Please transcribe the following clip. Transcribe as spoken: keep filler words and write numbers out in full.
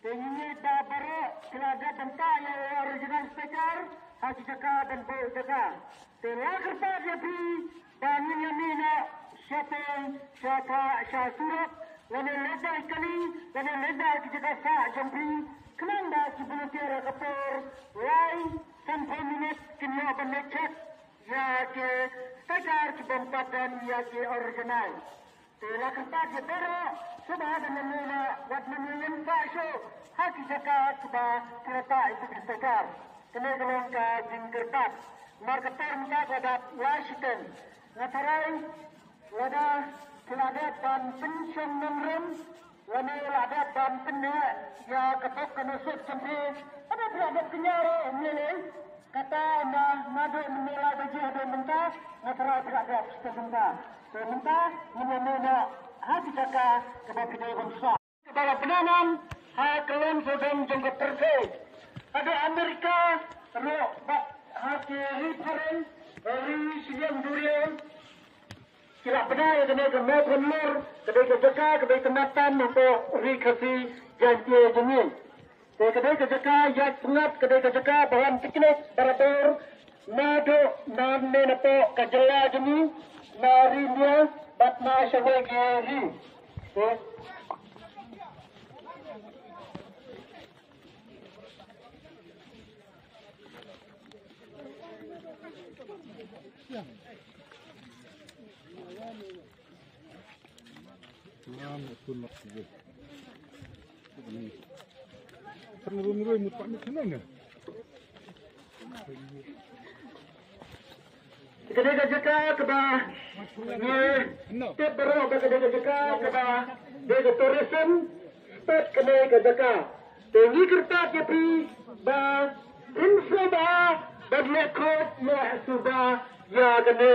Te ngi ngeit ba baroh ki la dep ban tah ïa u Regional Speaker ha ki jaka ban buh jaka. Te la kyrpad ïa phi ba ngin ïa mih noh shatei sha thah sha surok lane leit da i kali lane leit da ki jaka sah jong phi khnang ba ki volunteer ha ka por lai sanphew minit kin ïoh ban leit check ïa ki Speaker ki bym pat don ïa ki Regional. Te la kyrpad ïa baroh shuwa ban ïa mih noh wat ban ïa ïeng sah shuh ha ki jaka kiba phi la tah ïa ki Speaker. Kane ka long ka jingkyrpad. Namar ka por mynta ka dap lai shiteng. Nga tharai lada phi la dep ban pynshong nongrim lane la dep ban pynneh ïa ka bok ka nusut jong phi, lada phi la dep kynja ruh ym lei lei. Kata na naduh mynne lai baje haduh mynta nga tharai phi la dep shiteng mynta. Te mynta ngin ïa mih noh ha ki jaka kaba phi dei ban sah. Kaba la bna nam ha ka long sawdong jong ka pyrthei. Haduh Amerika ruh bad ha ki ri phareng, ri shiliang duriaw ki la bna ïa kane ka Mawphanlur, ka dei ka jaka kaba itynnad tam hapoh Ri Khasi Jaiñtia jong ngi. Te ka dei ka jaka ïaid pyngngad, ka dei ka jaka ba wan picnic barabor naduh nangne napoh ka jylla jong ngi, na Ri India bad na shawei ki ri. Te Ka dei ka jaka kaba ngi tip baroh ba ka dei ka jaka kaba dei ka tourism spot kane ka jaka. Te ngi kyrpad ïa phi ba phin sngewbha ban leh khuid leh suba ïa kane